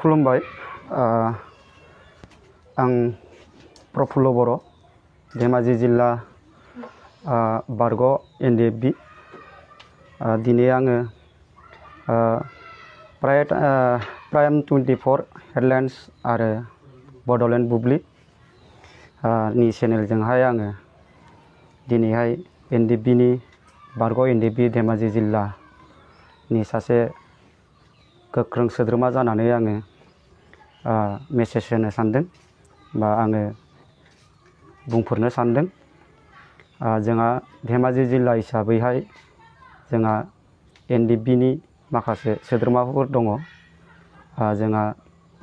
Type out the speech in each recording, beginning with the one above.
खुलुमबाय आं प्रफुल्ल बर' धेमाजि जिल्ला बारग' NDFB दिनै आङो प्राइम 24 हेडलाइन्स आरो बड'लेण्ड बुब्लि नि चेनेलजोंहाय आङो दिनैहाय NDFB नि बारग' NDFB धेमाजि जिल्लानि सासे गोख्रों सोद्रोमा जानानै आङो मेसेज होनो सानदों बा आङो बुंफोरनो सानदों। जोंहा धेमाजि जिल्ला हिसाबैहाय जोंहा NDFB नि माखासे सोद्रोमाफोर दङ। जोंहा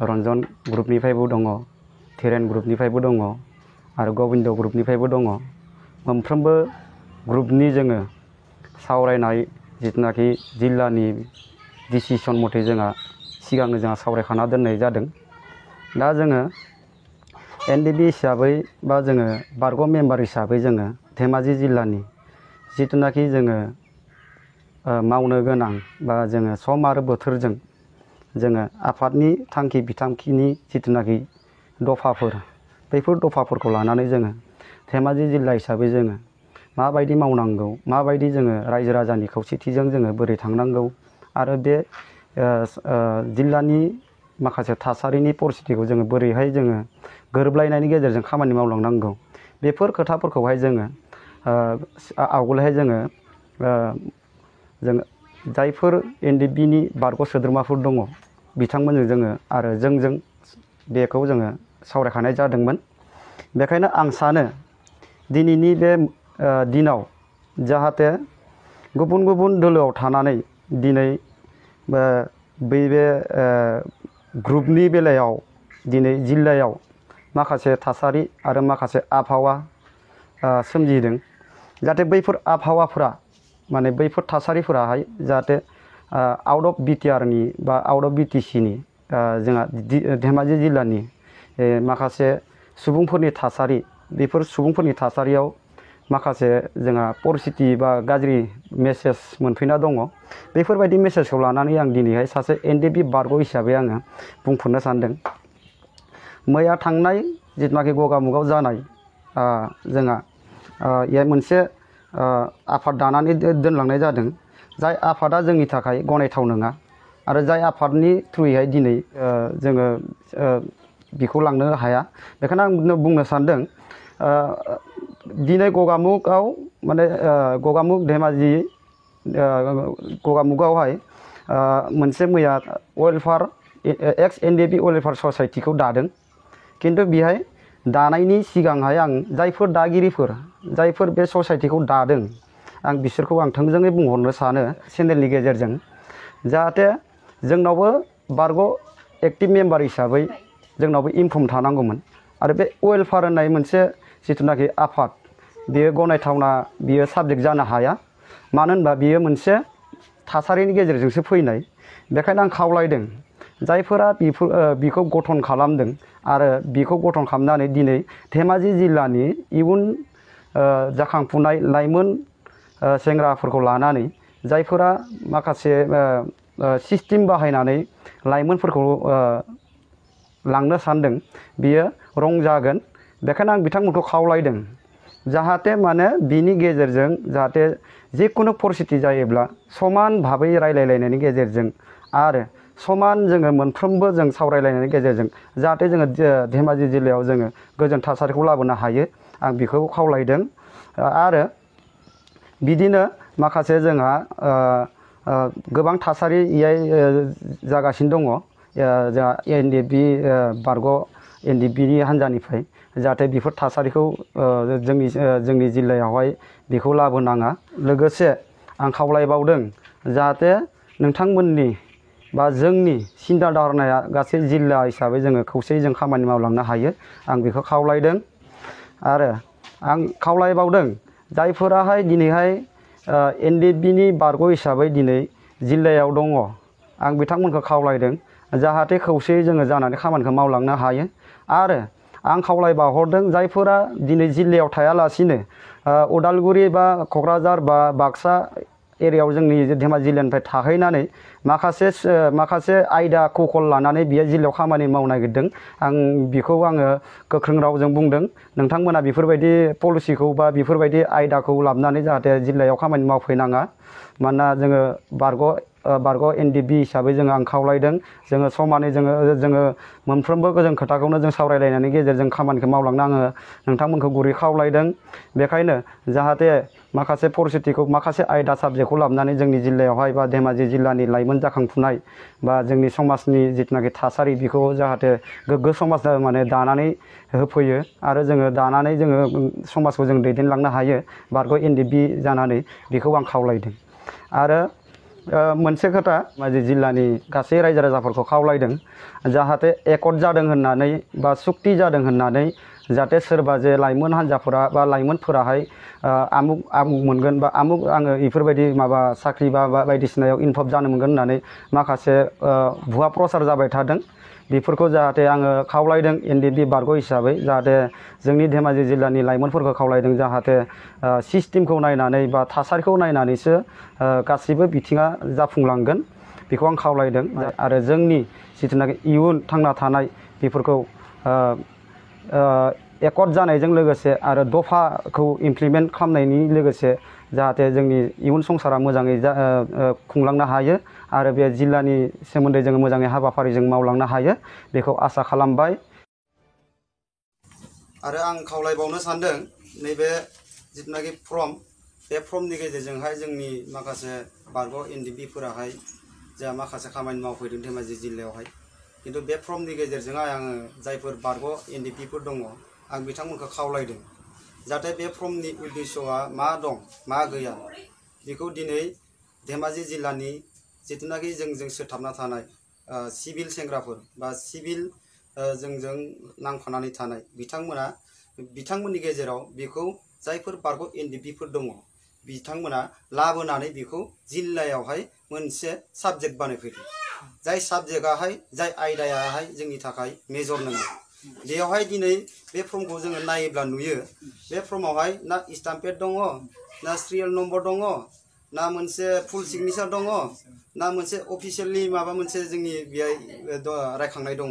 रन्जन ग्रुपनिफ्रायबो दङ, थिरेन ग्रुपनिफ्रायबो दङ आरो गबिन्द ग्रुपनिफ्रायबो दङ। मोनफ्रोमबो ग्रुपनि जोङो सावरायनाय जितुनाखि जिल्लानि डिसिसन मथे जोंहा सिगांनो जोंहा सावरायखाना दोननाय जादों। दा जोङो NDFB हिसाबै बा जोङो बारग' मेम्बार हिसाबै जोङो धेमाजि जिल्लानि जितुनाखि जोङो मावनो गोनां बा जोङो सम आरो बोथोरजों जोङो आफादनि थांखि बिथांखिनि जितुनाखि दफाफोर बैफोर दफाफोरखौ लानानै जोङो धेमाजि जिल्ला हिसाबै जोङो माबायदि मावनांगौ, माबायदि जोङो रायजो राजानि खौसेथिजों जोङो बोरै थांनांगौ आरो बे जिल्लानि माखासे थासारिनि परिस्थितिखौ जोङो बोरैहाय जोङो गोरोबलायनायनि गेजेरजों खामानि मावलांनांगौ बेफोर खोथाफोरखौहाय जोङो आवगोलहाय जोङो जायफोर NDFB नि बारग' सोद्रोमाफोर दङ बिथांमोनजों जोङो आरो जोंजों बेखौ जोङो सावरायखानाय जादोंमोन। बेखायनो आं सानो दिनैनि बे दिनाव जाहाथे गुबुन गुबुन दोलोआव थानानै दिनै बे ग्रुपनि बेलायाव दिनै जिल्लायाव माखासे थासारि आरो माखासे आबहावा सोमजिदों। जाहाथे बैफोर आबहावाफोरा माने बैफोर थासारिफोराहाय जाहाथे आउट अफ BTR नि बा आउट अफ BTC नि जोंहा धेमाजि जिल्लानि माखासे सुबुंफोरनि थासारि बेफोर सुबुंफोरनि थासारियाव माखासे जोंहा परिस्थिति बा गाज्रि मेसेज मोनफैना दङ। बेफोरबायदि मेसेजखौ लानानै आं दिनैहाय सासे NDFB बारग' हिसाबै आङो बुंफोरनो सानदों। मैया थांनाय जितुनाखि गगामुगाव जानाय जोंहा मोनसे आफाद दानानै दोनलांनाय जादों। जाय आफादा जोंनि थाखाय गनायथाव नङा आरो जाय आफादनि थ्रुयैहाय दिनै जोङो बिखौ लांनो हाया। बेखायनो आं बुंनो सानदों दिनै गगामुगाव माने गगामुग धेमाजि गगामुगावहाय मोनसे मैया वेलफेयार एक्स NDFB वेलफेयार ससाइटिखौ दादों। किन्तु बेहाय दानायनि सिगांहाय आं जायफोर दागिरिफोर जायफोर बे ससाइटिखौ दादों आं बिसोरखौ आं थोंजोङै बुंहरनो सानो चेनेलनि गेजेरजों जाहाथे जोंनावबो बारग' एक्टिभ मेम्बार हिसाबै जोंनावबो इनफर्म थानांगौमोन आरो बे वेलफेयार होननाय मोनसे जिथुनाखि आफाद बेयो गनायथावना बियो साबजेक्ट जानो हाया। मानो होनबा बियो मोनसे थासारिनि गेजेरजोंसो फैनाय। बेखायनो आं खावलायदों जायफोरा बिखौ गठन खालामदों आरो बिखौ गठन खालामनानै दिनै धेमाजि जिल्लानि इयुन जाखांफुनाय लाइमोन सेंग्राफोरखौ लानानै जायफोरा माखासे सिस्टेम बाहायनानै लाइमोनफोरखौ लांनो सानदों बियो रं जागोन। बेखायनो आं बिथांमोनखौ खावलायदों जाहाथे माने बिनि गेजेरजों जाहाथे जिखुनु परिस्थिति जायोब्ला समान भाबै रायलायलायनायनि गेजेरजों आरो समान जोङो मोनफ्रोमबो जों सावरायलायनायनि गेजेरजों जाहाथे जोङो धेमाजि जिल्लायाव जोङो गोजोन थासारिखौ लाबोनो हायो आं बेखौ खावलायदों। आरो बिदिनो माखासे जोंहा गोबां थासारि जागासिनो दङ जोंहा NDFB बारग' NDFB नि हान्जानिफ्राय जाहाथे बेफोर थासारिखौ जोंनि जिल्लायावहाय बेखौ लाबोनाङा। लोगोसे आं खावलायबावदों जाहाथे नोंथांमोननि बा जोंनि सिन्था धारनाया गासै जिल्ला हिसाबै जोङो खौसेयै जों खामानि मावलांनो हायो आं बेखौ खावलायदों। आरो आं खावलायबावदों जायफोराहाय दिनैहाय NDFB नि बारग' हिसाबै दिनै जिल्लायाव दङ आं बिथांमोनखौ खावलायदों जाहाथे खौसेयै जोङो जानानै खामानिखौ मावलांनो हायो। आरो आं खावलायबावहरदों जायफोरा दिनै जिल्लायाव थायालासिनो उदालगुरि बा क'क्राझार बा बाक्सा एरियायाव जोंनि धेमाजि जिल्लानिफ्राय थाहैनानै माखासे आयदाखौ कल लानानै बियो जिल्लायाव खामानि मावनो नागिरदों आं बेखौ आङो गोख्रों रावजों बुंदों नोंथांमोना बेफोरबायदि पलिसिखौ बा बेफोरबायदि आयदाखौ लाबोनानै जाहाथे जिल्लायाव खामानि मावफैनाङा मानोना जोङो बारग' NDB हिसाबै जोङो आं खावलायदों जोङो समानै जोङो मोनफ्रोमबो जों खोथाखौनो जों सावरायलायनायनि गेजेरजों खामानिखौ मावलांनो आङो नोंथांमोनखौ गुरै खावलायदों बेखायनो जाहाथे माखासे परिस्थितिखौ माखासे आयदा साबजेक्टखौ लाबोनानै जोंनि जिल्लायावहाय बा धेमाजि जिल्लानि लाइमोन जाखांफुनाय बा जोंनि समाजनि जिथुनाखि थासारि बेखौ जाहाथे गोग्गो समाज माने दानानै होफैयो आरो जोङो दानानै जोङो समाजखौ जों दैदेनलांनो हायो बारग' NDB जानानै बेखौ आं खावलायदों आरो मोनसे खोथा धेमाजि जिल्लानि गासै रायजो राजाफोरखौ खावलायदों जाहाथे एकर्ड जादों होननानै बा सुक्ति जादों होननानै जाहाथे सोरबा जे लाइमोन हान्जाफोरा बा लाइमोनफोराहाय आमुक मोनगोन बा आमुक आङो बेफोरबायदि माबा साख्रि बा बायदिसिनायाव इनभल्भ जानो मोनगोन होननानै माखासे भुवा प्रचार जाबाय थादों बेफोरखौ जाहाथे आङो खावलायदों NDB बारग' हिसाबै जाहाथे जोंनि धेमाजि जिल्लानि लाइमोनफोरखौ खावलायदों जाहाथे सिस्टेमखौ नायनानै बा थासारिखौ नायनानैसो गासैबो बिथिङा जाफुंलांगोन बेखौ आं खावलायदों आरो जोंनि जिथुनाखि इयुन थांना थानाय बेफोरखौ एकर्ड जानायजों लोगोसे आरो दफाखौ इमप्लिमेन्ट खालामनायनि लोगोसे जाहाथे जोंनि इयुन संसारा मोजाङै खुंलांनो हायो आरो बे जिल्लानि सोमोन्दै जोङो मोजाङै हाबाफारिजों मावलांनो हायो बेखौ आसा खालामबाय आरो आं खावलायबावनो सानदों नैबे जिथुनाखि फर्म बे फर्मनि गेजेरजोंहाय जोंनि माखासे बारग' NDBफोराहाय जोंहा माखासे खामानि मावफैदों धेमाजि जिल्लायावहाय किन्तु बे फर्मनि गेजेरजोंहाय आङो जायफोर बारग' NDBफोर दङ आं बिथांमोनखौ खावलायदों जाहाथे बे फर्मनि उद्देश्यआ मा दं मा गैया बेखौ दिनै धेमाजि जिल्लानि जिथुनाखि जोंजों सोथाबना थानाय सिभिल सेंग्राफोर बा सिभिल जोंजों नांफानानै थानाय बिथांमोननि गेजेराव बेखौ जायफोर बारग' NDBफोर दङ बिथांमोना लाबोनानै बेखौ जिल्लायावहाय मोनसे साबजेक्ट बानायफैदों जाय साबजेक्टआहाय जाय आयदायाहाय जोंनि थाखाय मेजर नङा बेयावहाय दिनै बे फर्मखौ जोङो नायोब्ला नुयो बे फर्मावहाय ना स्टाम्पेड दङ ना सिरियाल नम्बर दङ ना मोनसे फुल सिगनेचार दङ ना मोनसे अफिसियेलि माबा मोनसे जोंनि बेहाय रायखांनाय दङ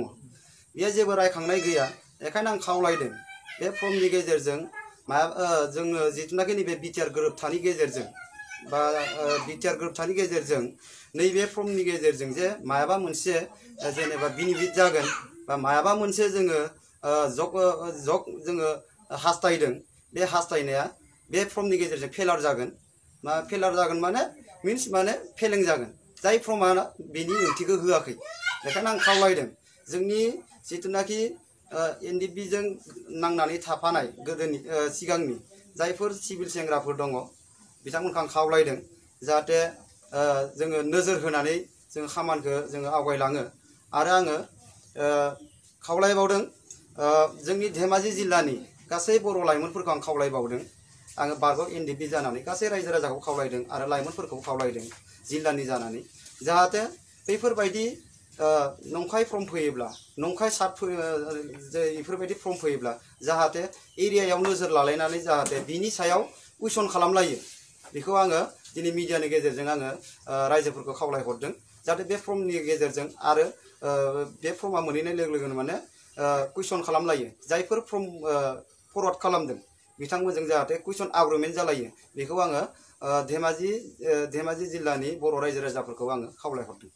बेहाय जेबो रायखांनाय गैया बेखायनो आं खावलायदों बे फर्मनि गेजेरजों जोङो जिथुनाखि नैबे बिटिआर गोरोबथानि गेजेरजों बा बिटिआर गोरोबथानि गेजेरजों नैबे फर्मनि गेजेरजों जे मायाबा मोनसे जेनेबा बेनिफिट जागोन बा मायाबा मोनसे जोङो जोङो हास्थायदों बे हास्थायनाया बे फर्मनि गेजेरजों फेलार जागोन माने मिन्स माने फेलें जागोन जाय फर्मा बेनि ओंथिखौ होआखै बेखायनो आं खावलायदों जोंनि जिथुनाखि NDBजों नांनानै थाफानाय गोदोनि सिगांनि जायफोर सिभिल सेंग्राफोर दङ बिथांमोनखौ आं खावलायदों जाहाथे जोङो नोजोर होनानै जोङो खामानिखौ जोङो आवगायलाङो आरो आङो खावलायबावदों जोंनि धेमाजि जिल्लानि गासै बर' लाइमोनफोरखौ आं खावलायबावदों आङो बारग' NDB जानानै गासै रायजो राजाखौ खावलायदों आरो लाइमोनफोरखौ खावलायदों जिल्लानि जानानै जाहाथे बैफोरबायदि नंखाय फर्म फैयोब्ला नंखाय बेफोरबायदि फर्म फैयोब्ला जाहाथे एरियायाव नोजोर लालायनानै जाहाथे बिनि सायाव कुइसन खालामलायो बेखौ आङो दिनै मिडियानि गेजेरजों आङो रायजोफोरखौ खावलायहरदों जाहाथे बे फर्मनि गेजेरजों आरो बे फर्मा मोनहैनाय लोगो लोगोनो माने कुइसन खालामलायो जायफोर फर्म फरवार्ड खालामदों बिथांमोनजों जाहाथे कुइसन आर्गुमेन्ट जालायो बेखौ आङो धेमाजि जिल्लानि बर' रायजो राजाफोरखौ आङो खावलायहरदों